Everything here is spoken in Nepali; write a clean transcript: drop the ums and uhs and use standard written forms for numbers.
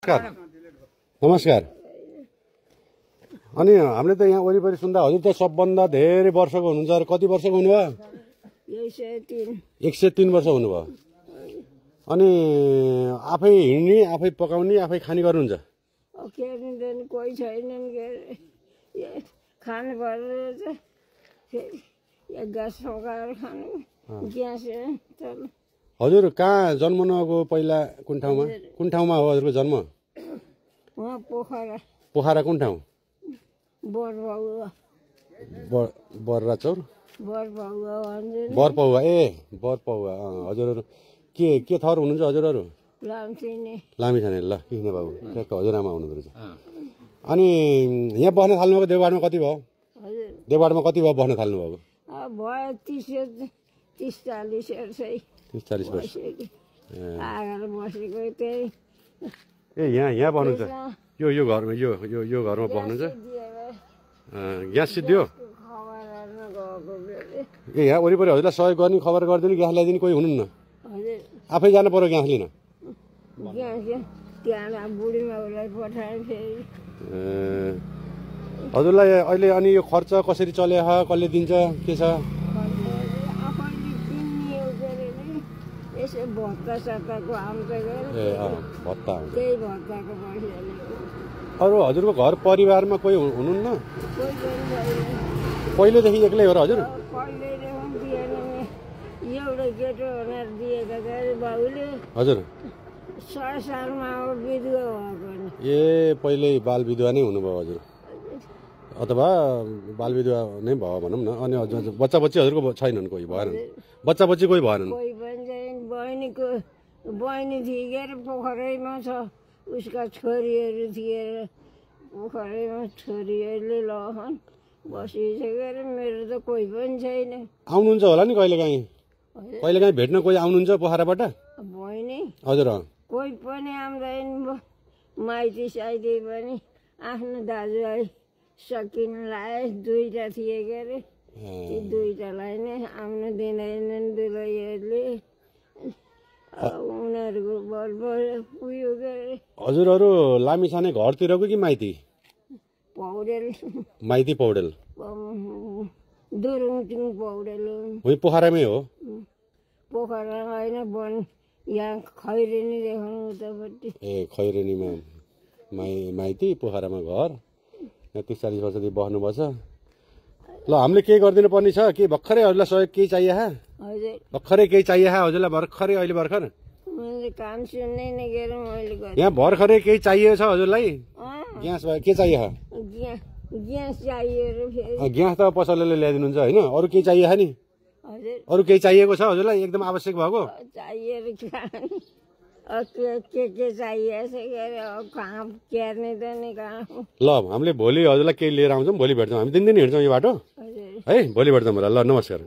नमस्कार नमस्कार। अनि हामीले त यहाँ वरिपरि सुन्दा हजुर त सबभन्दा धेरै वर्षको हुनुहुन्छ अरे। कति वर्षको हुनुभयो? 103 वर्ष हुनुभयो। अनि आफै हिँड्ने, आफै पकाउने, आफै खाने गर्नुहुन्छ? कोही छैन खानु पर्छ, ग्यास पकाएर खानु। ग्यास हजुर कहाँ जन्मनुभएको? पहिला कुन ठाउँमा हो हजुरको जन्म? वहाँ पोखरा। पोखरा कुन ठाउँ? बरराचौर बरपौवा। ए बरपौवा। हजुरहरू के थर हुनुहुन्छ हजुरहरू? लामिछाने। ल कृष्ण बाबु ठ्याक्क हजुरआमा हुनुहुँदो रहेछ। अनि यहाँ बस्न थाल्नुभएको देवघाटमा कति भयो? देवघाटमा कति भयो बस्न थाल्नुभएको? भयो 30-40 वर्ष बसेको त्यही। ए यहाँ बस्नुहुन्छ? यो घरमा यो घरमा बस्नुहुन्छ? ग्यास सिद्धियो? ए यहाँ वरिपरि हजुरलाई सहयोग गर्ने, खबर गरिदिनु, ग्यास ल्याइदिने कोही हुनुहुन्न? आफै जानु पर्यो ग्यास लिन? हजुरलाई अहिले अनि यो खर्च कसरी चले, कसले दिन्छ, के छ? भत्ता आउँछ। अरू हजुरको घर परिवारमा कोही हुनुहुन्न? पहिलेदेखि एक्लै हो र हजुर? हजुर 100 सालमा विधवा भएको। ए पहिल्यै बाल विधवा नै हुनुभयो हजुर, अथवा बाल विधवा नै भयो भनौँ न। अनि बच्चा बच्ची हजुरको छैनन्? कोही भएन? बच्चा बच्ची कोही भएनन्? कोही पनि छैन। बहिनी थिए के अरे पोखरैमा छ, उसका छोरीहरू थिए पोखरैमा। छोरीहरूले लहन बसिसक्यो अरे। मेरो त कोही पनि छैन। आउनुहुन्छ होला नि कहिलेकाहीँ? कहिलेकाहीँ भेट्न कोही आउनुहुन्छ पोखराबाट? बहिनी हजुर कोही पनि आउँदैन। माइती साइती पनि आफ्नो दाजुभाइ सकिन लाए। 2टा थिए के अरे, ती 2टालाई नै आउनु दिँदैनन् दुलैहरूले। उनीहरूको बलबल उयो के अरे। हजुरहरू लामिछाने घरतिरको कि माइती? पौडेल। माइती पौडेल। दुरुङटिङ पौडेल। उही पोखरामै हो? पोखरा होइन, वन यहाँ खैरेनी देखाउनु उतापट्टि। ए खैरेनीमा माइती, पोखरामा घर। यहाँ 30-40 वर्षदेखि बस्नुपर्छ। ल हामीले केही गरिदिनु पर्ने छ कि? भर्खरै हजुरलाई सहयोग केही चाहिए? भर्खरै केही चाहिए हजुरलाई? भर्खरै अहिले भर्खर काम सुन्नै नगेर मैले यहाँ भर्खरै केही चाहिएको छ हजुरलाई? ग्यास के चाहिए? ग्यास चाहियो। ग्यास त पसलले ल्याइदिनुहुन्छ होइन? अरू केही चाहिए नि? अरू केही चाहिएको छ हजुरलाई एकदम आवश्यक भएको? के चाहिएछ कहाँ केर्ने त नि कहाँ। ल हामीले भोलि हजुरलाई केही लिएर आउँछौँ। भोलि भेट्छौँ हामी। 3 दिन हिँड्छौँ यो बाटो है। भोलि भेट्छौँ होला। ल नमस्कार।